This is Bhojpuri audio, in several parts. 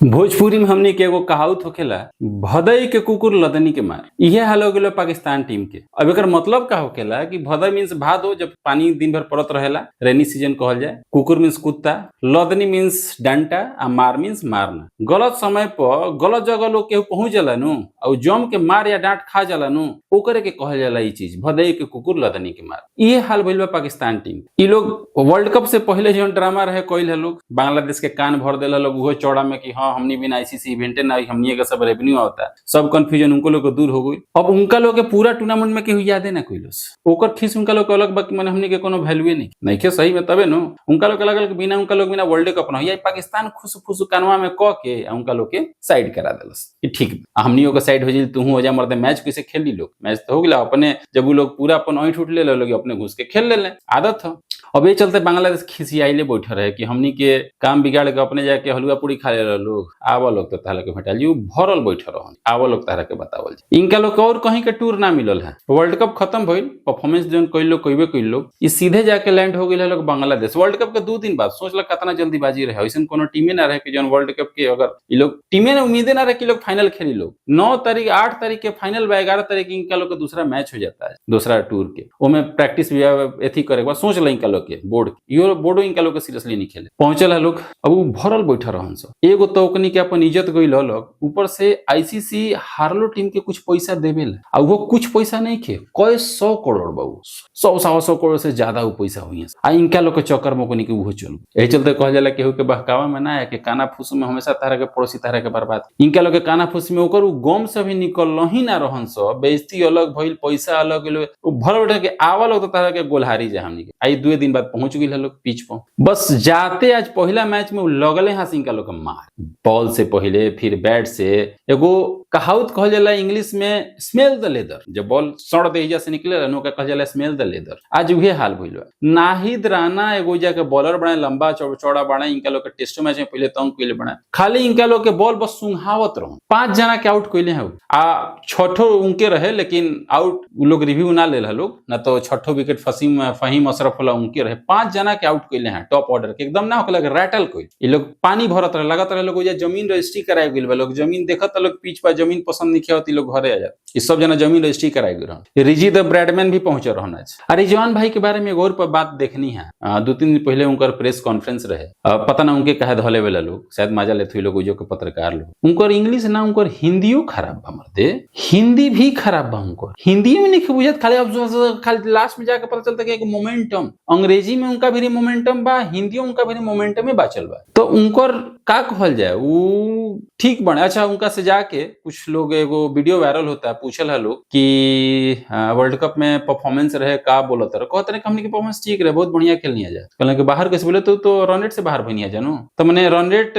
भोजपुरी में हमनी के एगो कहावत होखेला, भदई के कुकुर लदनी के मार। इहे हाल हो गेलो पाकिस्तान टीम के। अब एकर मतलब का होखेला कि भदई मीन्स भादो, जब पानी दिन भर पड़त रहेला, रेनी सीजन कहल जाए। कुकुर मीन्स कुत्ता, लदनी मीन्स डंटा आ मार मीन्स मारना। गलत समय पर गलत जगह लोग केहू पहुंच जाला नु और जम के मार या डांट खा जाला नु, ओकरे के कहल जाला ई चीज, भदई के कुकुर लदनी के मार। इहे हाल भइल बा पाकिस्तान टीम। ई लोग वर्ल्ड कप से पहले जौन ड्रामा रहे कइल है लोग, बांग्लादेश के कान भर देला लोग उहो चौड़ा में कि हाँ हमनी बिना आईसीसी इवेंटे ना, हमनी के सब रेवेन्यू आवता, सब कंफ्यूजन उनको लोग के दूर हो गई। अब उनका लोग के पूरा टूर्नामेंट में केहू यादे ना कइलस, ओकर खीस उनका लोग के अलग बाकी माने हमनी के कोनो वैल्यूए नहीं नइखे सही में, तबे नु उनका लोग के लगल कि बिना उनका लोग बिना वर्ल्ड कप ना होई। पाकिस्तान खुश खुश कानवा में क के आ उनका लोग के साइड करा देलस कि ठीक हमनियो के साइड हो जाई, तू हो जा मरते मैच कैसे खेली लोग, मैच तो हो गया अपने। जब वो लोग पूरा अपन ऐंठ उठ ले लोग अपने घुस के खेल ले, आदत हो। अब ये चलते बांग्लादेश खिसियाइले बैठल रहे कि हमनी के काम बिगाड़ के अपने जाके हलुआ पूरी खा ले लोग, आवा लोग तो तारा के भेटाल जी, भरल बैठल रहन, आवा लोग तारा के बतावल जी। इनका लोग के और कहीं के टूर ना मिलल है। वर्ल्ड कप खत्म भइल, परफॉर्मेंस जोन कइल लोग कइबे कइल लोग, ई सीधे जाके लैंड हो गेल लोग बांग्लादेश वर्ल्ड कप के 2 दिन बाद। सोच ल कितना जल्दीबाजी रहे, ऐसन कोनो टीमे ना रहे कि जोन वर्ल्ड कप के अगर ई लोग टीमे ना उम्मीदे ना रहे कि लोग फाइनल खेली लोग। 9 तारीख 8 तारीख के फाइनल बा, 11 तारीख इनका लोग के दूसरा मैच हो जाता है, दूसरा टूर के ओमे प्रैक्टिस भी एथी करे के बाद। सोच ल इनका लोग के बोर्ड, यो बोर्डो इनका लोग के सीरियसली नहीं खेले पहुंचल है लोग। अब उ भरल बैठल रहन सब, एगो तो ओकनी के अपन इज्जत गइल लोग, ऊपर से आईसीसी हारलो टीम के कुछ पैसा देवेला आ वो कुछ पैसा नहीं खे, कई सौ करोड़ बाबू, 100-125 करोड़ से ज्यादा वो पैसा हुई आ इनका लोग के चक्कर में ओकनी के उहो चलू। यही चलते कहल जाला केहू के बहकावा में ना आए के काना फूस में हमेशा तारा के पड़ोसी तारा के बर्बाद। इनका लोग के काना फूस में ओकर उ गम से भी निकल ही ना रहन सब, बेइज्जती अलग भइल, पैसा अलग गेल, उ भर बैठे के आवल तो तारा के गोलहारी जा हमनी के। आई 2 दिन बाद पहुंच गेल लोग पिच पर, बस जाते आज पहला मैच में उ लगले हां इनका लोग के मार, बॉल से पहले फिर बैट से। एगो कहावत कहल जाला इंग्लिश में स्मेल द लेदर, जब बॉल सड़ देहिया से निकले नु कहल जाला स्मेल द लेदर। आज उहे हाल भइल बा। नाहिद राणा एगो जा के बॉलर बने, लंबा चौड़ा बने, इनका लोग के टेस्ट मैच में पहले तंग कइले बने, खाली इनका लोग के बॉल बस सुंघावत रहन। 5 जना के आउट कइले हैं आ छठो उनके रहे, लेकिन आउट उ लोग रिव्यू ना लेल लोग ना, तो छठो विकेट फसीम फहीम अशरफ वाला उनके रहे। 5 जना के आउट कइले हैं टॉप ऑर्डर के, एकदम ना होकला रैटल कइल। ई लोग पानी भरत रहे, लगत रहे लोग ओइजा जमीन रजिस्ट्री कराए गेल बा, लोग जमीन देखत लोग पिच पर जमीन पसंद नहीं आवत, लोग घरे आ जात। ई सब जना जमीन रजिस्ट्री कराए गेल रहन। रिजी द ब्रैडमैन भी पहुंचे रहन आज। आ रिजवान भाई के बारे में एगो और पर बात देखनी है, 2-3 दिन पहले उनकर प्रेस कॉन्फ्रेंस रहे, पता ना उनके कहे धले वाला लोग, शायद मजा लेते हुए लोग जो के पत्रकार लोग, उनकर इंग्लिश ना उनकर हिंदियो खराब बा मर्दे, हिंदी भी खराब बा उनकर, हिंदी में नहीं बुझत, खाली अब खाली लास्ट में जाके पता चलता कि एक मोमेंटम अंग्रेजी में उनका भी मोमेंटम बा, हिंदियो उनका भी मोमेंटम में बाचल बा, तो उनकर का कहल जाए उ ठीक बने। अच्छा उनका से जाके कुछ लोग एगो वीडियो वायरल होता है, पूछल है लोग कि वर्ल्ड कप में परफॉर्मेंस रहे का बोलत रहे, कहते रहे हमनी के परफॉर्मेंस ठीक रहे, बहुत बढ़िया खेलनी जाए। कहले कि बाहर कैसे बोले तो रन रेट से बाहर बनिया जानू, तो मने रन रेट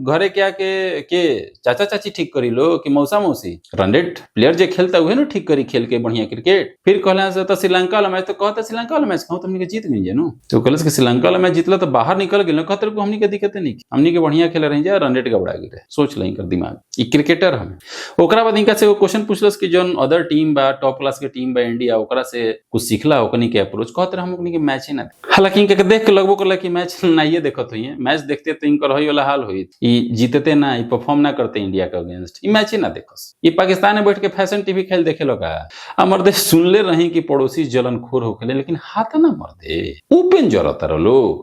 घरे क्या के चाचा चाची ठीक करी लो कि मौसा मौसी, रन रेट प्लेयर जे खेलता उहे ना ठीक करी खेल के बढ़िया क्रिकेट। फिर कहले से तो श्रीलंका वाला मैच, तो कहता श्रीलंका वाला मैच कहूं तुमनी के जीत गई जानू, तो कहलस कि श्रीलंका वाला मैच जीतला तो बाहर निकल गेल, कहते रहे हमनी के दिक्कत नहीं, हमनी के बढ़िया खेले रही जा, रन रेट गबड़ा गेल रहे। सोच ल इनकर दिमाग, ई क्रिकेटर हमें। ओकरा बाद इनका से एगो क्वेश्चन पूछलस कि जोन अदर टीम बा, टॉप क्लास के टीम बा इंडिया, ओकरा से कुछ सीखला ओकनी के अप्रोच, कहते रहे हम ओकनी के मैच ही ना, हालांकि इनका के देख के लगबो करला कि मैच नाइए देखत होई, मैच देखते तो इनकर होई वाला हाल होई, ई जीतते ना, ई परफॉर्म ना करते इंडिया के अगेंस्ट, ई मैच ही ना देखस, ई पाकिस्तान में बैठ के फैशन टीवी खेल देखे लोग। आ मर्दे सुनले रही कि पड़ोसी जलनखोर होखेले, लेकिन हाथ ना मर्दे ओपन जरत रहो लोग।